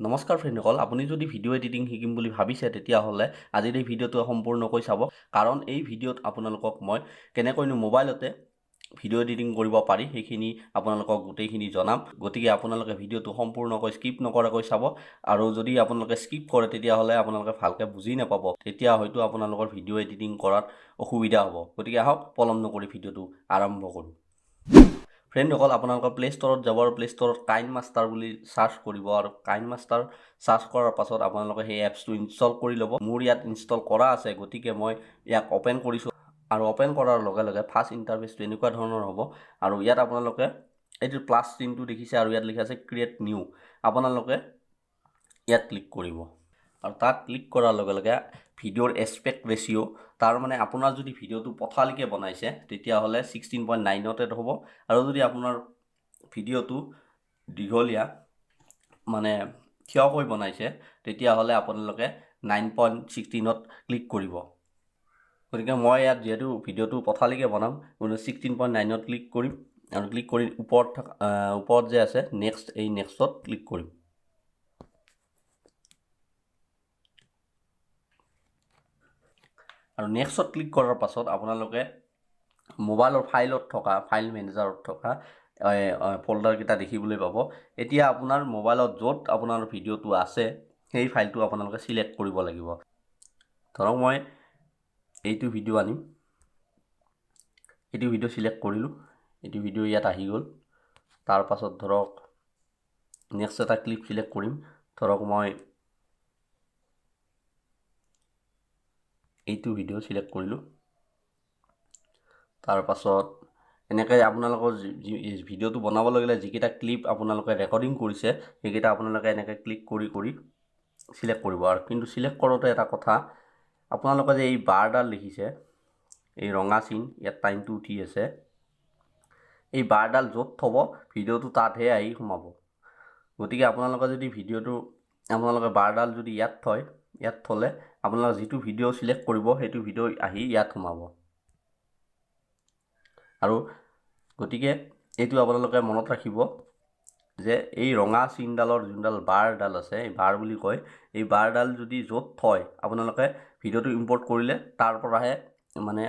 নমস্কাৰ ফ্ৰেণ্ডসকল, আপুনি যদি ভিডিঅ' এডিটিং শিকিম বুলি ভাবিছে তেতিয়াহ'লে আজিৰ এই ভিডিঅ'টো সম্পূৰ্ণকৈ চাব, কাৰণ এই ভিডিঅ'ত আপোনালোকক মই কেনেকৈনো মোবাইলতে ভিডিঅ' এডিটিং কৰিব পাৰি সেইখিনি আপোনালোকক গোটেইখিনি জনাম। গতিকে আপোনালোকে ভিডিঅ'টো সম্পূৰ্ণকৈ স্কিপ নকৰাকৈ চাব, আৰু যদি আপোনালোকে স্কিপ কৰে তেতিয়াহ'লে আপোনালোকে ভালকৈ বুজি নাপাব, তেতিয়া হয়তো আপোনালোকৰ ভিডিঅ' এডিটিং কৰাত অসুবিধা হ'ব। গতিকে আহক পলম নকৰি ভিডিঅ'টো আৰম্ভ কৰোঁ। ফ্ৰেণ্ডসকল, আপোনালোকৰ প্লে' ষ্ট'ৰত যাব আৰু প্লে' ষ্ট'ৰত কাইন মাষ্টাৰ বুলি চাৰ্চ কৰিব, আৰু কাইন মাষ্টাৰ চাৰ্চ কৰাৰ পাছত আপোনালোকে সেই এপছটো ইনষ্টল কৰি ল'ব। মোৰ ইয়াত ইনষ্টল কৰা আছে, গতিকে মই ইয়াক অ'পেন কৰিছোঁ। আৰু অ'পেন কৰাৰ লগে লগে ফাৰ্ষ্ট ইণ্টাৰফেচটো এনেকুৱা ধৰণৰ হ'ব, আৰু ইয়াত আপোনালোকে এইটো প্লাছ চিনটো দেখিছে আৰু ইয়াত লিখা আছে ক্ৰিয়েট নিউ, আপোনালোকে ইয়াত ক্লিক কৰিব। আৰু তাত ক্লিক কৰাৰ লগে লগে ভিডিঅ'ৰ এছপেক্ট ৰেচিঅ', তাৰ মানে আপোনাৰ যদি ভিডিঅ'টো পথালিকৈ বনাইছে তেতিয়াহ'লে 16.9তে হ'ব, আৰু যদি আপোনাৰ ভিডিঅ'টো দীঘলীয়া মানে থিয়কৈ বনাইছে তেতিয়াহ'লে আপোনালোকে 9.16ত ক্লিক কৰিব। গতিকে মই ইয়াত যিহেতু ভিডিঅ'টো পথালিকৈ বনাম, গতিকে 16.9ত ক্লিক কৰিম, আৰু ক্লিক কৰি ওপৰত থকা ওপৰত যে আছে নেক্সট, এই নেক্সটত ক্লিক কৰিম। আৰু নেক্সটত ক্লিক কৰাৰ পাছত আপোনালোকে মোবাইলৰ ফাইলত থকা ফাইল মেনেজাৰত থকা ফ'ল্ডাৰকেইটা দেখিবলৈ পাব। এতিয়া আপোনাৰ মোবাইলত য'ত আপোনাৰ ভিডিঅ'টো আছে সেই ফাইলটো আপোনালোকে চিলেক্ট কৰিব লাগিব। ধৰক মই এইটো ভিডিঅ' আনিম, এইটো ভিডিঅ' চিলেক্ট কৰিলোঁ, এইটো ভিডিঅ' ইয়াত আহি গ'ল। তাৰপাছত ধৰক নেক্সট এটা ক্লিপ চিলেক্ট কৰিম, ধৰক মই এইটো ভিডিঅ' চিলেক্ট কৰিলোঁ। তাৰপাছত এনেকৈ আপোনালোকৰ ভিডিঅ'টো বনাব লাগিলে যিকেইটা ক্লিপ আপোনালোকে ৰেকৰ্ডিং কৰিছে সেইকেইটা আপোনালোকে এনেকৈ ক্লিক কৰি কৰি চিলেক্ট কৰিব। আৰু কিন্তু চিলেক্ট কৰোঁতে এটা কথা, আপোনালোকে যে এই বাৰডাল দেখিছে, এই ৰঙা চিন, ইয়াত টাইমটো উঠি আছে, এই বাৰডাল য'ত থ'ব ভিডিঅ'টো তাতহে আহি সোমাব। গতিকে আপোনালোকে যদি ভিডিঅ'টো আপোনালোকে বাৰডাল যদি ইয়াত থয়, ইয়াত থ'লে আপোনালোকে যিটো ভিডিঅ' চিলেক্ট কৰিব সেইটো ভিডিঅ' আহি ইয়াত সোমাব। আৰু গতিকে এইটো আপোনালোকে মনত ৰাখিব যে এই ৰঙা চিনডালৰ যোনডাল বাৰডাল আছে, এই বাৰ বুলি কয়, এই বাৰডাল যদি য'ত থয় আপোনালোকে ভিডিঅ'টো ইম্পৰ্ট কৰিলে তাৰ পৰাহে মানে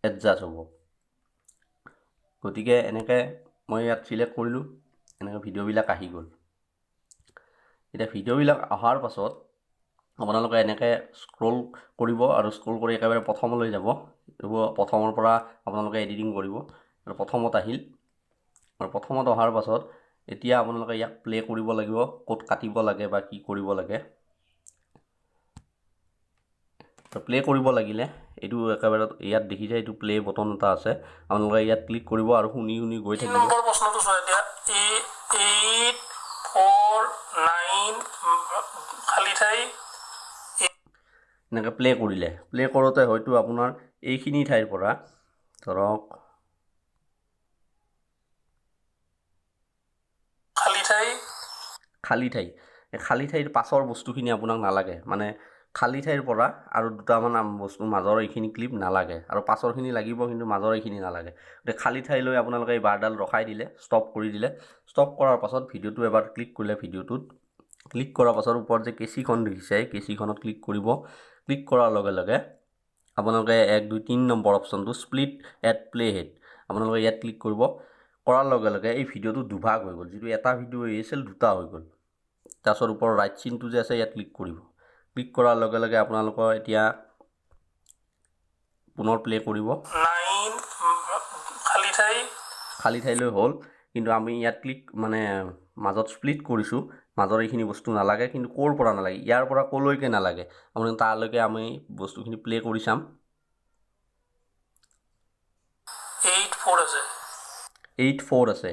এডজাষ্ট হ'ব। গতিকে এনেকৈ মই ইয়াত চিলেক্ট কৰিলোঁ, এনেকৈ ভিডিঅ'বিলাক আহি গ'ল। এতিয়া ভিডিঅ'বিলাক অহাৰ পাছত আপোনালোকে এনেকৈ স্ক্ৰল কৰিব আৰু স্ক্ৰল কৰি একেবাৰে প্ৰথমলৈ যাব, প্ৰথমৰ পৰা আপোনালোকে এডিটিং কৰিব। আৰু প্ৰথমত আহিল, আৰু প্ৰথমত অহাৰ পাছত এতিয়া আপোনালোকে ইয়াক প্লে' কৰিব লাগিব, ক'ত কাটিব লাগে বা কি কৰিব লাগে। প্লে' কৰিব লাগিলে এইটো একেবাৰে ইয়াত দেখিছে এইটো প্লে' বটন এটা আছে, আপোনালোকে ইয়াত ক্লিক কৰিব আৰু শুনি শুনি গৈ থাকিব। নম্বৰ প্ৰশ্নটো চোৱা এতিয়া, 8 4 9 খালী ঠাই এনেকৈ প্লে' কৰিলে, প্লে' কৰোঁতে হয়তো আপোনাৰ এইখিনি ঠাইৰ পৰা ধৰক খালী ঠাই, খালী ঠাই, এই খালী ঠাইৰ পাছৰ বস্তুখিনি আপোনাক নালাগে, মানে খালী ঠাইৰ পৰা আৰু দুটামান বস্তু মাজৰ এইখিনি ক্লিপ নালাগে, আৰু পাছৰখিনি লাগিব কিন্তু মাজৰ এইখিনি নালাগে। গতিকে খালী ঠাইলৈ আপোনালোকে এই বাৰডাল ৰখাই দিলে, ষ্টপ কৰি দিলে। ষ্টপ কৰাৰ পাছত ভিডিঅ'টো এবাৰ ক্লিক কৰিলে, ভিডিঅ'টোত ক্লিক কৰাৰ পাছত ওপৰত যে কেঁচিখন দেখিছে, এই কেঁচিখনত ক্লিক কৰিব। ক্লিক কৰাৰ লগে লগে আপোনালোকে 1 2 3 নম্বৰ অপশ্যনটো স্প্লিট এট প্লে হেড, আপোনালোকে ইয়াত ক্লিক কৰিব। কৰাৰ লগে লগে এই ভিডিঅ'টো দুভাগ হৈ গ'ল, যিটো এটা ভিডিঅ' হৈ আছিল দুটা হৈ গ'ল। তাৰপিছত ওপৰৰ ৰাইট চিনটো যে আছে ইয়াত ক্লিক কৰিব। ক্লিক কৰাৰ লগে লগে আপোনালোকৰ এতিয়া পুনৰ প্লে' কৰিব। 9 খালী ঠাই, খালী ঠাইলৈ হ'ল, কিন্তু আমি ইয়াত ক্লিক মানে মাজত স্প্লিট কৰিছোঁ, মাজৰ এইখিনি বস্তু নালাগে, কিন্তু ক'ৰ পৰা নালাগে, ইয়াৰ পৰা ক'লৈকে নালাগে, আপুনি তালৈকে আমি বস্তুখিনি প্লে' কৰি চাম। 8 4 আছে, 8 4 আছে,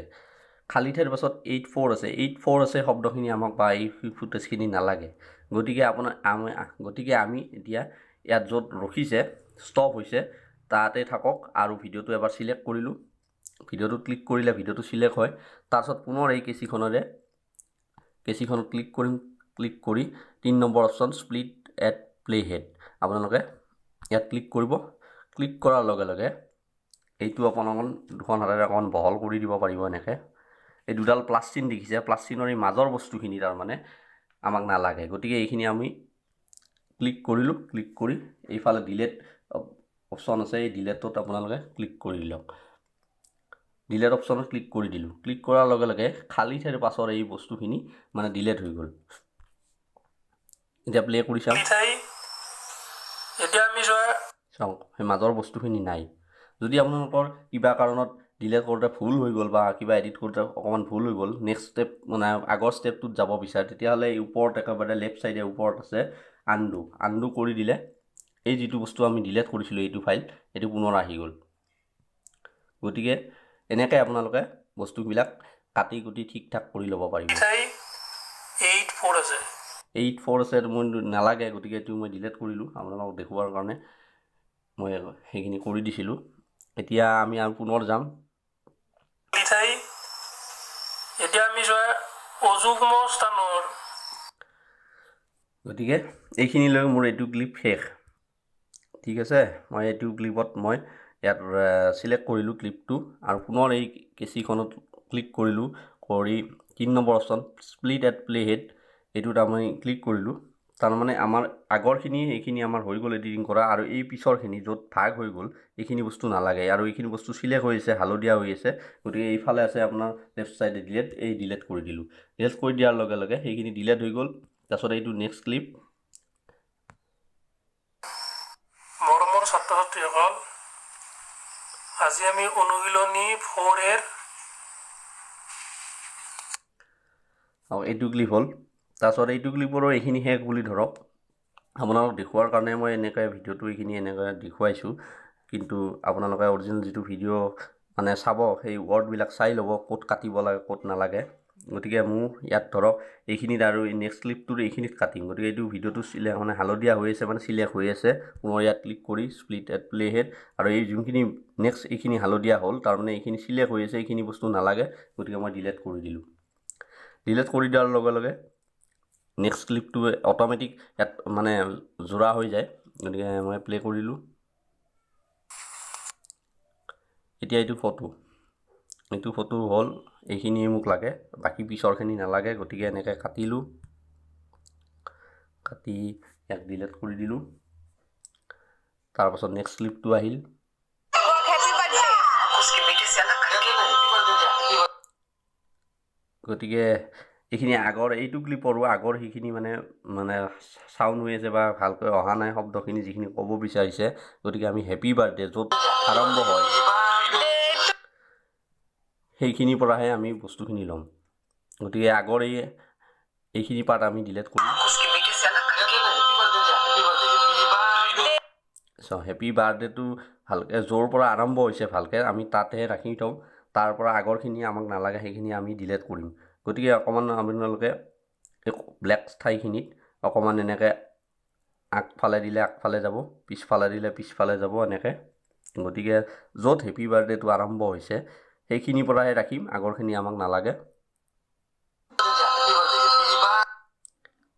খালী ঠাইৰ পাছত 8 4 আছে, 8 4 আছে শব্দখিনি আমাক বা এই ফুটেজখিনি নালাগে। গতিকে আপোনাৰ আমি, গতিকে আমি এতিয়া ইয়াত য'ত ৰখিছে ষ্টপ হৈছে তাতে থাকক, আৰু ভিডিঅ'টো এবাৰ চিলেক্ট কৰিলোঁ, ভিডিঅ'টো ক্লিক কৰিলে ভিডিঅ'টো চিলেক্ট হয়। তাৰপিছত পুনৰ এই কেঁচিখনত ক্লিক কৰিম, ক্লিক কৰি 3 number option split at play head, আপোনালোকে ইয়াত ক্লিক কৰিব। ক্লিক কৰাৰ লগে লগে এইটো অকণ অকণ দুখন হাতেৰে অকণ বহল কৰি দিব পাৰিব এনেকৈ। এই দুডাল প্লাছ চিন দেখিছে, প্লাছ চিনৰ এই মাজৰ বস্তুখিনি তাৰমানে আমাক নালাগে। গতিকে এইখিনি আমি ক্লিক কৰিলোঁ। ক্লিক কৰি এইফালে ডিলেট অপশ্যন আছে, এই ডিলেটত আপোনালোকে ক্লিক কৰি দিয়ক। ডিলেট অপশ্যনত ক্লিক কৰি দিলোঁ। ক্লিক কৰাৰ লগে লগে খালী ঠাইৰ পাছৰ এই বস্তুখিনি মানে ডিলেট হৈ গ'ল। এতিয়া প্লে কৰি চাওঁ। এতিয়া আমি চাওক, সেই মাজৰ বস্তুখিনি নাই। যদি আপোনালোকৰ কিবা কাৰণত ডিলেট কৰোঁতে ভুল হৈ গ'ল বা কিবা এডিট কৰোঁতে অকণমান ভুল হৈ গ'ল, নেক্সট ষ্টেপ মানে আগৰ ষ্টেপটোত যাব বিচাৰে, তেতিয়াহ'লে এই ওপৰত একেবাৰে লেফ্ট ছাইডে ওপৰত আছে আনডু। আনডু কৰি দিলে এই যিটো বস্তু আমি ডিলেট কৰিছিলোঁ এইটো ফাইল, এইটো পুনৰ আহি গ'ল। গতিকে এনেকৈ আপোনালোকে বস্তুবিলাক কাটি কুটি ঠিক ঠাক কৰি ল'ব পাৰিব। 8 4 আছে। 8 4 আছে, এইটো মই নালাগে, গতিকে এইটো মই ডিলেট কৰিলোঁ। আপোনালোকক দেখুওৱাৰ কাৰণে মই সেইখিনি কৰি দিছিলোঁ। এতিয়া আমি আৰু পুনৰ যাম। ঠাই এতিয়া আমি যোৱা অযুগ্ম স্থানৰ। গতিকে এইখিনিলৈ মোৰ এইটো ক্লিপ শেষ। ঠিক আছে, মই এইটো ক্লিপত মই ইয়াত চিলেক্ট কৰিলোঁ ক্লিপটো আৰু পুনৰ এই কেঁচিখনত ক্লিক কৰিলোঁ। কৰি 3 number option split at play head, এইটোত আমি ক্লিক কৰিলোঁ। তাৰমানে আমাৰ আগৰখিনি এইখিনি আমাৰ হৈ গ'ল এডিটিং কৰা, আৰু এই পিছৰখিনি য'ত ভাগ হৈ গ'ল এইখিনি বস্তু নালাগে। আৰু এইখিনি বস্তু চিলেক্ট হৈ আছে, হালধীয়া হৈ আছে, গতিকে এইফালে আছে আপোনাৰ লেফ্ট ছাইডে ডিলেট, এই ডিলেট কৰি দিলোঁ। ডিলেট কৰি দিয়াৰ লগে লগে সেইখিনি ডিলেট হৈ গ'ল। তাৰপিছত এইটো নেক্সট ক্লিপ। মৰমৰ ছাত্ৰ ছাত্ৰীসকল, আজি আমি অনুশীলনী 4 এৰ এইটো ক্লিপ হ'ল। তাৰপিছত এইটো ক্লিপৰো এইখিনি শেষ বুলি ধৰক। আপোনালোক দেখুওৱাৰ কাৰণে মই এনেকৈ ভিডিঅ'টো এইখিনি এনেকৈ দেখুৱাইছোঁ, কিন্তু আপোনালোকে অৰিজিনেল যিটো ভিডিঅ' মানে চাব, সেই ৱৰ্ডবিলাক চাই ল'ব, ক'ত কাটিব লাগে ক'ত নালাগে। গতিকে মোৰ ইয়াত ধৰক এইখিনিত আৰু এই নেক্সট ক্লিপটোৰ এইখিনিত কাটিম। গতিকে এইটো ভিডিঅ'টো চিলেক্ট মানে হালধীয়া হৈ আছে, মানে চিলেক্ট হৈ আছে। পুনৰ ইয়াত ক্লিক কৰি স্প্লিট এট প্লে হেড, আৰু এই যোনখিনি নেক্সট এইখিনি হালধীয়া হ'ল, তাৰমানে এইখিনি চিলেক্ট হৈ আছে, এইখিনি বস্তু নালাগে, গতিকে মই ডিলেট কৰি দিলোঁ। ডিলেট কৰি দিয়াৰ লগে লগে নেক্সট ক্লিপটো অট'মেটিক ইয়াত মানে যোৰা হৈ যায়। গতিকে মই প্লে কৰিলোঁ। এতিয়া এইটো ফটো, এইটো ফটো হ'ল, এইখিনিয়ে মোক লাগে, বাকী পিছৰখিনি নালাগে। গতিকে এনেকৈ কাটিলোঁ, কাটি ইয়াক ডিলেট কৰি দিলোঁ। তাৰপাছত নেক্সট ক্লিপটো আহিল। গতিকে এইখিনি আগৰ এইটো ক্লিপৰো আগৰ সেইখিনি মানে মানে চাউণ্ড হৈ আছে বা ভালকৈ অহা নাই শব্দখিনি যিখিনি ক'ব বিচাৰিছে। গতিকে আমি হেপী বাৰ্থডে য'ত আৰম্ভ হয় সেইখিনিৰ পৰাহে আমি বস্তুখিনি ল'ম। গতিকে আগৰ এইখিনি পাৰ্ট আমি ডিলেট কৰিম। চ' হেপী বাৰ্থডেটো ভালকৈ য'ৰ পৰা আৰম্ভ হৈছে ভালকৈ আমি তাতহে ৰাখি থওঁ, তাৰ পৰা আগৰখিনি আমাক নালাগে, সেইখিনি আমি ডিলেট কৰিম। গতিকে অকণমান আপোনালোকে এই ব্লেক ঠাইখিনিত অকণমান এনেকৈ আগফালে দিলে আগফালে যাব, পিছফালে দিলে পিছফালে যাব এনেকৈ। গতিকে য'ত হেপী বাৰ্থডেটো আৰম্ভ হৈছে সেইখিনিৰ পৰাহে ৰাখিম, আগৰখিনি আমাক নালাগে।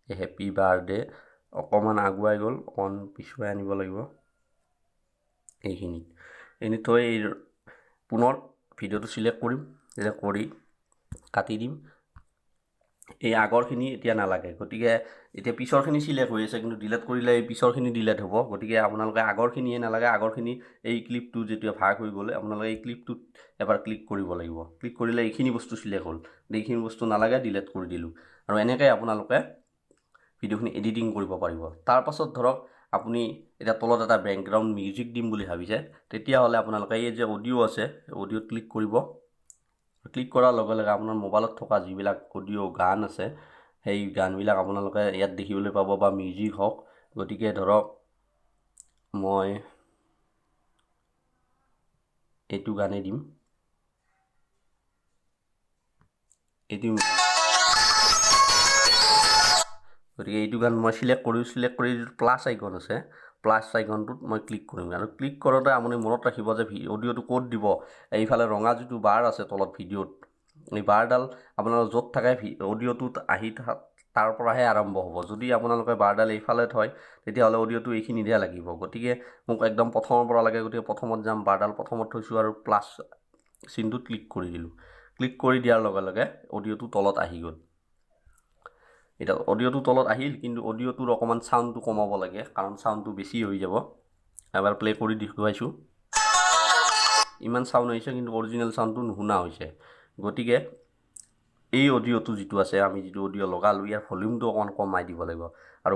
হেপী বাৰ্থডে অকণমান আগুৱাই গ'ল, অকণমান পিছুৱাই আনিব লাগিব এইখিনিত। এইখিনিত থৈ এই পুনৰ ভিডিঅ'টো চিলেক্ট কৰিম, চিলেক্ট কৰি কাটি দিম। এই আগৰখিনি এতিয়া নালাগে, গতিকে এতিয়া পিছৰখিনি চিলেক্ট হৈ আছে, কিন্তু ডিলেট কৰিলে এই পিছৰখিনি ডিলেট হ'ব। গতিকে আপোনালোকে আগৰখিনিয়ে নালাগে, আগৰখিনি এই ক্লিপটো যেতিয়া ভাগ হৈ গ'লে আপোনালোকে এই ক্লিপটোত এবাৰ ক্লিক কৰিব লাগিব। ক্লিক কৰিলে এইখিনি বস্তু চিলেক্ট হ'ল, এইখিনি বস্তু নালাগে, ডিলেট কৰি দিলোঁ। আৰু এনেকৈ আপোনালোকে ভিডিঅ'খিনি এডিটিং কৰিব পাৰিব। তাৰপাছত ধৰক আপুনি এতিয়া তলত এটা বেকগ্ৰাউণ্ড মিউজিক দিম বুলি ভাবিছে, তেতিয়াহ'লে আপোনালোকে এই যে অডিঅ' আছে অডিঅ'ত ক্লিক কৰিব। ক্লিক কৰাৰ লগে লগে আপোনাৰ মোবাইলত থকা যিবিলাক অডিঅ' গান আছে সেই গানবিলাক আপোনালোকে ইয়াত দেখিবলৈ পাব, বা মিউজিক হওক। গতিকে ধৰক মই এইটো গানেই দিম, এইটো। গতিকে এইটো গান মই চিলেক্ট কৰি, চিলেক্ট কৰি যিটো প্লাছ আইকন আছে, প্লাছ আইকনটোত মই ক্লিক কৰিম। আৰু ক্লিক কৰোঁতে আপুনি মনত ৰাখিব যে অডিঅ'টো ক'ত দিব। এইফালে ৰঙা যিটো বাৰ আছে তলত ভিডিঅ'ত, এই বাৰডাল আপোনালোকৰ য'ত থাকে অডিঅ'টোত আহি তাৰ পৰাহে আৰম্ভ হ'ব। যদি আপোনালোকে বাৰডাল এইফালে থয় তেতিয়াহ'লে অডিঅ'টো এইখিনিতহে লাগিব। গতিকে মোক একদম প্ৰথমৰ পৰা লাগে, গতিকে প্ৰথমত যাম, বাৰডাল প্ৰথমত থৈছোঁ আৰু প্লাছ চিনটোত ক্লিক কৰি দিলোঁ। ক্লিক কৰি দিয়াৰ লগে লগে অডিঅ'টো তলত আহি গ'ল। এতিয়া অডিঅ'টো তলত আহিল, কিন্তু অডিঅ'টোৰ অকণমান চাউণ্ডটো কমাব লাগে, কাৰণ চাউণ্ডটো বেছি হৈ যাব। এবাৰ প্লে কৰি দেখুৱাইছোঁ। ইমান চাউণ্ড আহিছে, কিন্তু অৰিজিনেল চাউণ্ডটো নুশুনা হৈছে। গতিকে এই অডিঅ'টো যিটো আছে, আমি যিটো অডিঅ' লগালোঁ, ইয়াৰ ভলিউমটো অকণমান কমাই দিব লাগিব। আৰু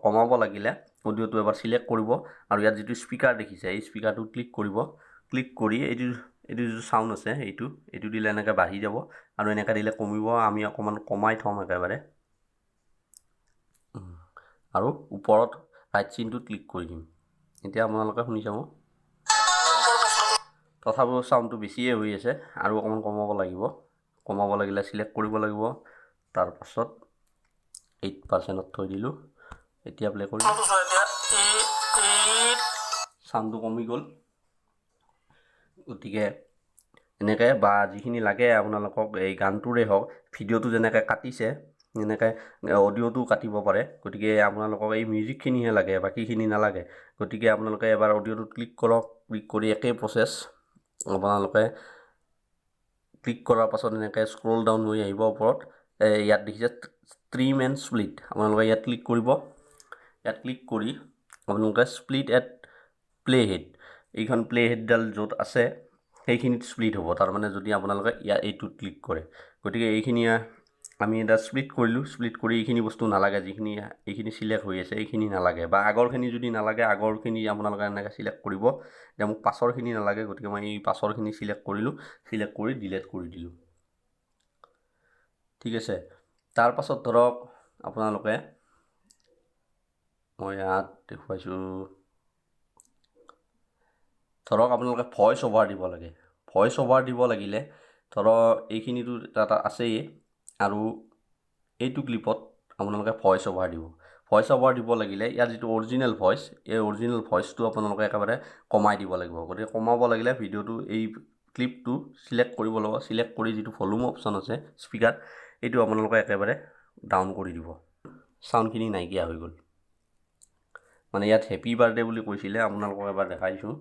কমাব লাগিলে অডিঅ'টো এবাৰ চিলেক্ট কৰিব আৰু ইয়াত যিটো স্পীকাৰ দেখিছে, এই স্পীকাৰটো ক্লিক কৰিব। ক্লিক কৰি এইটো এইটো যিটো চাউণ্ড আছে, এইটো এইটো দিলে এনেকৈ বাঢ়ি যাব আৰু এনেকৈ দিলে কমিব। আমি অকণমান কমাই থ'ম একেবাৰে আৰু ওপৰত ৰাইট চিনটোত ক্লিক কৰি দিম। এতিয়া আপোনালোকে শুনি চাব। তথাপিও চাউণ্ডটো বেছিয়ে হৈ আছে আৰু অকণমান কমাব লাগিব। কমাব লাগিলে চিলেক্ট কৰিব লাগিব, তাৰপাছত 8%ত থৈ দিলোঁ। এতিয়া প্লে কৰি চাউণ্ডটো কমি গ'ল। গতিকে এনেকৈ বা যিখিনি লাগে আপোনালোকক, এই গানটোৰে হওক, ভিডিঅ'টো যেনেকৈ কাটিছে এনেকৈ অডিঅ'টো কাটিব পাৰে। গতিকে আপোনালোকক এই মিউজিকখিনিহে লাগে, বাকীখিনি নালাগে। গতিকে আপোনালোকে এবাৰ অডিঅ'টোত ক্লিক কৰক। ক্লিক কৰি একেই প্ৰচেছ, আপোনালোকে ক্লিক কৰাৰ পাছত এনেকৈ স্ক্ৰল ডাউন হৈ আহিব। ওপৰত ইয়াত দেখিছে ট্ৰিম এণ্ড স্প্লিট, আপোনালোকে ইয়াত ক্লিক কৰিব। ইয়াত ক্লিক কৰি আপোনালোকে স্প্লিট এট প্লে হেড, এইখন প্লে হেডডাল য'ত আছে সেইখিনিত স্প্লিট হ'ব, তাৰমানে যদি আপোনালোকে ইয়াত এইটোত ক্লিক কৰে। গতিকে এইখিনি আমি এটা স্প্লিট কৰিলোঁ। স্প্লিট কৰি এইখিনি বস্তু নালাগে, যিখিনি এইখিনি চিলেক্ট হৈ আছে এইখিনি নালাগে, বা আগৰখিনি যদি নালাগে আগৰখিনি আপোনালোকে এনেকৈ চিলেক্ট কৰিব। এতিয়া মোক পাছৰখিনি নালাগে, গতিকে মই এই পাছৰখিনি চিলেক্ট কৰিলোঁ। চিলেক্ট কৰি ডিলেট কৰি দিলোঁ। ঠিক আছে। তাৰপাছত ধৰক আপোনালোকে, মই ইয়াত দেখুৱাইছোঁ, ধৰক আপোনালোকে ভইচ অভাৰ দিব লাগে। ভইচ অভাৰ দিব লাগিলে ধৰক এইখিনিতো তাত আছেই আৰু এইটো ক্লিপত আপোনালোকে ভইচ অভাৰ দিব। ভইচ অভাৰ দিব লাগিলে ইয়াৰ যিটো অৰিজিনেল ভইচ, এই অৰিজিনেল ভইচটো আপোনালোকে একেবাৰে কমাই দিব লাগিব। গতিকে কমাব লাগিলে ভিডিঅ'টো, এই ক্লিপটো চিলেক্ট কৰিব লাগিব। চিলেক্ট কৰি যিটো ভলিউম অপশ্যন আছে স্পীকাৰ, এইটো আপোনালোকে একেবাৰে ডাউন কৰি দিব। চাউণ্ডখিনি নাইকিয়া হৈ গ'ল। মানে ইয়াত হেপী বাৰ্থডে বুলি কৈছিলে, আপোনালোকক এবাৰ দেখাইছোঁ।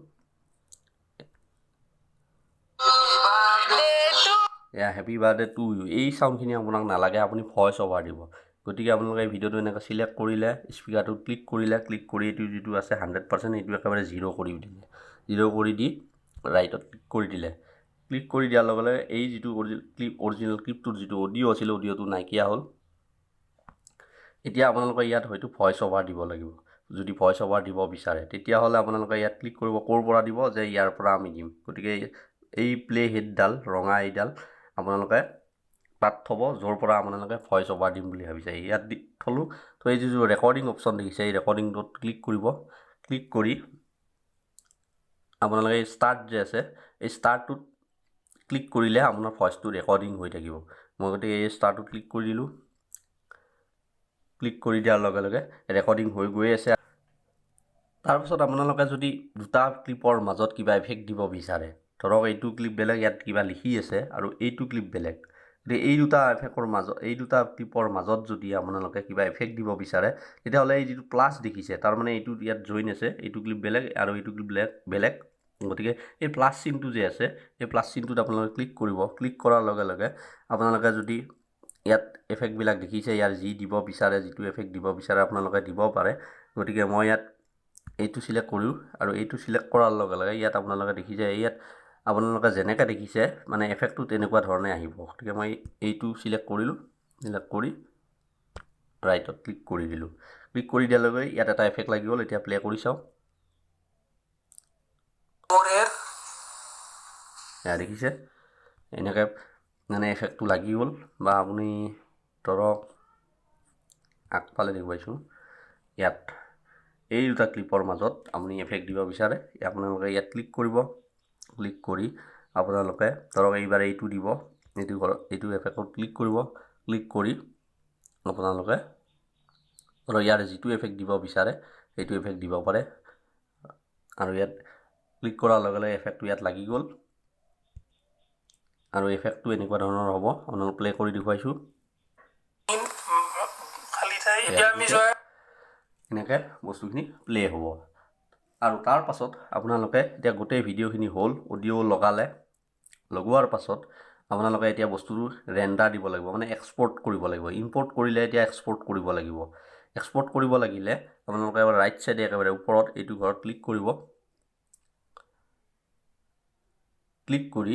এয়া হেপী বাৰ্থডে টু ইউ, এই চাউণ্ডখিনি আপোনাক নালাগে, আপুনি ভইচ অভাৰ দিব। গতিকে আপোনালোকে এই ভিডিঅ'টো এনেকৈ চিলেক্ট কৰিলে, স্পীকাৰটো ক্লিক কৰিলে, ক্লিক কৰি এইটো যিটো আছে 100%, এইটো একেবাৰে জিৰ' কৰি দিলে। জিৰ' কৰি দি ৰাইটত ক্লিক কৰি দিলে। ক্লিক কৰি দিয়াৰ লগে লগে এই যিটো ক্লিপ, অৰিজিনেল ক্লিপটোৰ যিটো অডিঅ' আছিলে, অডিঅ'টো নাইকিয়া হ'ল। এতিয়া আপোনালোকে ইয়াত হয়তো ভইচ অভাৰ দিব লাগিব। যদি ভইচ অভাৰ দিব বিচাৰে তেতিয়াহ'লে আপোনালোকে ইয়াত ক্লিক কৰিব। ক'ৰ পৰা দিব? যে ইয়াৰ পৰা আমি দিম। গতিকে এই প্লে হেডডাল, ৰঙা এইডাল আপোনালোকে তাত থ'ব য'ৰ পৰা আপোনালোকে ভইচ অভাৰ দিম বুলি ভাবিছে। ইয়াত দি থ'লোঁ। তো এই যিটো ৰেকৰ্ডিং অপশ্যন দেখিছে, এই ৰেকৰ্ডিংটোত ক্লিক কৰিব। ক্লিক কৰি আপোনালোকে এই ষ্টাৰ্ট যে আছে, এই ষ্টাৰ্টটোত ক্লিক কৰিলে আপোনাৰ ভইচটো ৰেকৰ্ডিং হৈ থাকিব। মই গতিকে এই ষ্টাৰ্টটোত ক্লিক কৰি দিলোঁ। ক্লিক কৰি দিয়াৰ লগে লগে ৰেকৰ্ডিং হৈ গৈ আছে। তাৰপাছত আপোনালোকে যদি দুটা ক্লিপৰ মাজত কিবা এফেক্ট দিব বিচাৰে, ধৰক এইটো ক্লিপ বেলেগ, ইয়াত কিবা লিখি আছে, আৰু এইটো ক্লিপ বেলেগ, গতিকে এই দুটা এফেক্টৰ মাজত, এই দুটা ক্লিপৰ মাজত যদি আপোনালোকে কিবা এফেক্ট দিব বিচাৰে, তেতিয়াহ'লে এই যিটো প্লাছ দেখিছে, তাৰমানে এইটো ইয়াত জইন আছে, এইটো ক্লিপ বেলেগ আৰু এইটো ক্লিপ বেলেগ বেলেগ। গতিকে এই প্লাছ চিনটো যে আছে, এই প্লাছ চিনটোত আপোনালোকে ক্লিক কৰিব। ক্লিক কৰাৰ লগে লগে আপোনালোকে যদি ইয়াত এফেক্টবিলাক দেখিছে, ইয়াৰ যি দিব বিচাৰে, যিটো এফেক্ট দিব বিচাৰে আপোনালোকে দিব পাৰে। গতিকে মই ইয়াত এইটো চিলেক্ট কৰোঁ আৰু এইটো চিলেক্ট কৰাৰ লগে লগে ইয়াত আপোনালোকে দেখিছে, ইয়াত আপোনালোকে যেনেকৈ দেখিছে মানে এফেক্টটো তেনেকুৱা ধৰণে আহিব। গতিকে মই এইটো চিলেক্ট কৰিলোঁ। চিলেক্ট কৰি ৰাইটত ক্লিক কৰি দিলোঁ। ক্লিক কৰি দিয়াৰ লগে লগে ইয়াত এটা এফেক্ট লাগি গ'ল। এতিয়া প্লে কৰি চাওঁ। এয়া দেখিছে, এনেকৈ মানে এফেক্টটো লাগি গ'ল। বা আপুনি ধৰক আগফালে দেখুৱাইছোঁ, ইয়াত এই দুটা ক্লিপৰ মাজত আপুনি এফেক্ট দিব বিচাৰে, আপোনালোকে ইয়াত ক্লিক কৰিব। ক্লিক কৰি আপোনালোকে ধৰক এইবাৰ এইটো দিব, এইটো এইটো এফেক্টত ক্লিক কৰিব। ক্লিক কৰি আপোনালোকে ধৰক ইয়াৰ যিটো এফেক্ট দিব বিচাৰে সেইটো এফেক্ট দিব পাৰে। আৰু ইয়াত ক্লিক কৰাৰ লগে লগে এফেক্টটো ইয়াত লাগি গ'ল আৰু এফেক্টটো এনেকুৱা ধৰণৰ হ'ব। আপোনালোক প্লে কৰি দেখুৱাইছোঁ। এনেকৈ বস্তুখিনি প্লে হ'ব। আৰু তাৰ পাছত আপোনালোকে এতিয়া গোটেই ভিডিঅ'খিনি হ'ল, অডিঅ' লগালে, লগোৱাৰ পাছত আপোনালোকে এতিয়া বস্তুটো ৰেণ্ডাৰ দিব লাগিব, মানে এক্সপৰ্ট কৰিব লাগিব। ইম্পৰ্ট কৰিলে এতিয়া এক্সপৰ্ট কৰিব লাগিব। এক্সপৰ্ট কৰিব লাগিলে আপোনালোকে এবাৰ ৰাইট চাইডে একেবাৰে ওপৰত এইটো ঘৰত ক্লিক কৰিব। ক্লিক কৰি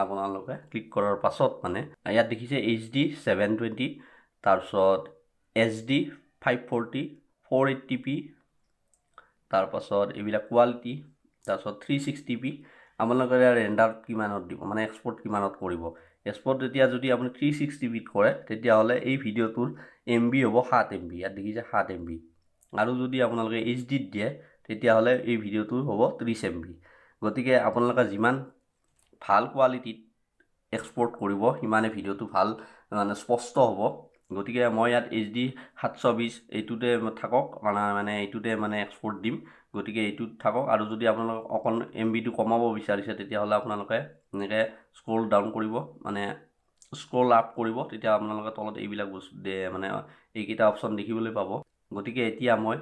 আপোনালোকে ক্লিক কৰাৰ পাছত মানে ইয়াত দেখিছে এইচ ডি 720, তাৰপিছত এইচ ডি 540, 480p, তাৰপাছত এইবিলাক কোৱালিটি, তাৰপিছত 360p। আপোনালোকে ৰেণ্ডাৰ কিমানত দিব, মানে এক্সপৰ্ট কিমানত কৰিব। এক্সপৰ্ট এতিয়া যদি আপুনি 360pত কৰে তেতিয়াহ'লে এই ভিডিঅ'টোৰ এম বি হ'ব 7 এম বি, ইয়াত দেখিছে 7 এম বি। আৰু যদি আপোনালোকে এইচ ডিত দিয়ে তেতিয়াহ'লে এই ভিডিঅ'টোৰ হ'ব 30 এম বি। গতিকে আপোনালোকে যিমান ভাল কোৱালিটিত এক্সপৰ্ট কৰিব সিমানে ভিডিঅ'টো ভাল মানে স্পষ্ট হ'ব। গতিকে মই ইয়াত এইচ ডি 720 এইটোতে থাকক, মানে এইটোতে মানে এক্সপৰ্ট দিম, গতিকে এইটোত থাকক। আৰু যদি আপোনালোকে অকণ এম বিটো কমাব বিচাৰিছে তেতিয়াহ'লে আপোনালোকে এনেকৈ স্ক্ৰল ডাউন কৰিব, মানে স্ক্ৰল আপ কৰিব, তেতিয়া আপোনালোকে তলত এইবিলাক বস্তু মানে এইকেইটা অপশ্যন দেখিবলৈ পাব। গতিকে এতিয়া মই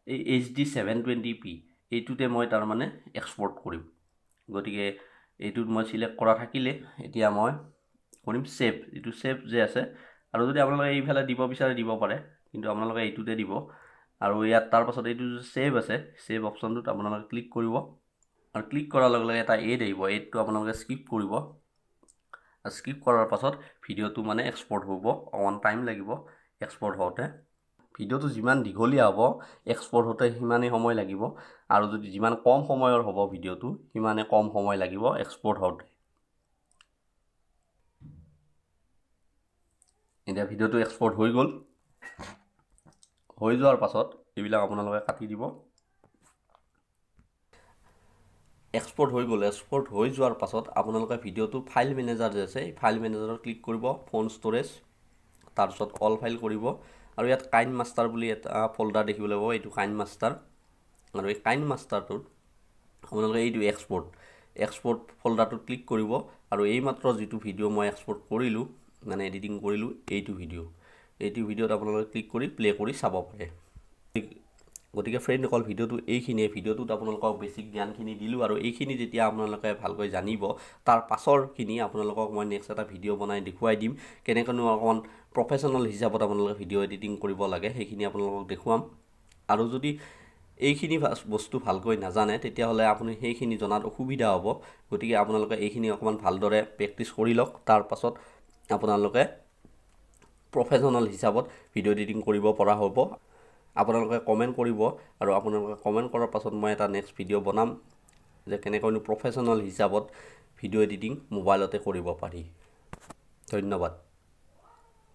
এই এইচ ডি 720p এইটোতে মই তাৰমানে এক্সপৰ্ট কৰিম। গতিকে এইটোত মই চিলেক্ট কৰা থাকিলে এতিয়া মই কৰিম ছেভ, এইটো ছেভ যে আছে। আৰু যদি আপোনালোকে এইফালে দিব বিচাৰে দিব পাৰে, কিন্তু আপোনালোকে এইটোতে দিব। আৰু ইয়াত তাৰপাছত এইটো ছেভ আছে, ছেভ অপশ্যনটোত আপোনালোকে ক্লিক কৰিব। আৰু ক্লিক কৰাৰ লগে লগে এটা এড আহিব, এডটো আপোনালোকে স্কিপ কৰিব। আৰু স্কিপ কৰাৰ পাছত ভিডিঅ'টো মানে এক্সপৰ্ট হ'ব, অকণমান টাইম লাগিব এক্সপৰ্ট হওঁতে। ভিডিঅ'টো যিমান দীঘলীয়া হ'ব এক্সপৰ্ট হওঁতে সিমানেই সময় লাগিব, আৰু যদি যিমান কম সময়ৰ হ'ব ভিডিঅ'টো সিমানে কম সময় লাগিব এক্সপৰ্ট হওঁতে। এতিয়া ভিডিঅ'টো এক্সপৰ্ট হৈ গ'ল। হৈ যোৱাৰ পাছত এইবিলাক আপোনালোকে কাটি দিব। এক্সপৰ্ট হৈ গ'ল। এক্সপৰ্ট হৈ যোৱাৰ পাছত আপোনালোকে ভিডিঅ'টো ফাইল মেনেজাৰ যে আছে, ফাইল মেনেজাৰত ক্লিক কৰিব, ফোন ষ্ট'ৰেজ, তাৰপিছত অল ফাইল কৰিব। আৰু ইয়াত কাইন মাষ্টাৰ বুলি এটা ফ'ল্ডাৰ দেখিবলৈ পাব, এইটো কাইন মাষ্টাৰ। আৰু এই কাইন মাষ্টাৰটোত আপোনালোকে এইটো এক্সপৰ্ট ফ'ল্ডাৰটোত ক্লিক কৰিব। আৰু এইমাত্ৰ যিটো ভিডিঅ' মই এক্সপৰ্ট কৰিলোঁ, মানে এডিটিং কৰিলোঁ, এইটো ভিডিঅ'ত আপোনালোকে ক্লিক কৰি প্লে' কৰি চাব পাৰে। গতিকে ফ্ৰেণ্ডসকল, ভিডিঅ'টো এইখিনিয়ে। ভিডিঅ'টোত আপোনালোকক বেছিক জ্ঞানখিনি দিলোঁ, আৰু এইখিনি যেতিয়া আপোনালোকে ভালকৈ জানিব তাৰ পাছৰখিনি আপোনালোকক মই নেক্সট এটা ভিডিঅ' বনাই দেখুৱাই দিম, কেনেকৈনো অকণমান প্ৰফেশ্যনেল হিচাপত আপোনালোকে ভিডিঅ' এডিটিং কৰিব লাগে সেইখিনি আপোনালোকক দেখুৱাম। আৰু যদি এইখিনি বস্তু ভালকৈ নাজানে তেতিয়াহ'লে আপুনি সেইখিনি জনাত অসুবিধা হ'ব। গতিকে আপোনালোকে এইখিনি অকণমান ভালদৰে প্ৰেক্টিছ কৰি লওক, তাৰ পাছত আপোনালোকে প্ৰফেশ্যনেল হিচাপত ভিডিঅ' এডিটিং কৰিব পৰা হ'ব। আপোনালোকে কমেণ্ট কৰিব, আৰু আপোনালোকে কমেণ্ট কৰাৰ পাছত মই এটা নেক্সট ভিডিঅ' বনাম যে কেনেকৈনো প্ৰফেশ্যনেল হিচাপত ভিডিঅ' এডিটিং মোবাইলতে কৰিব পাৰি। ধন্যবাদ।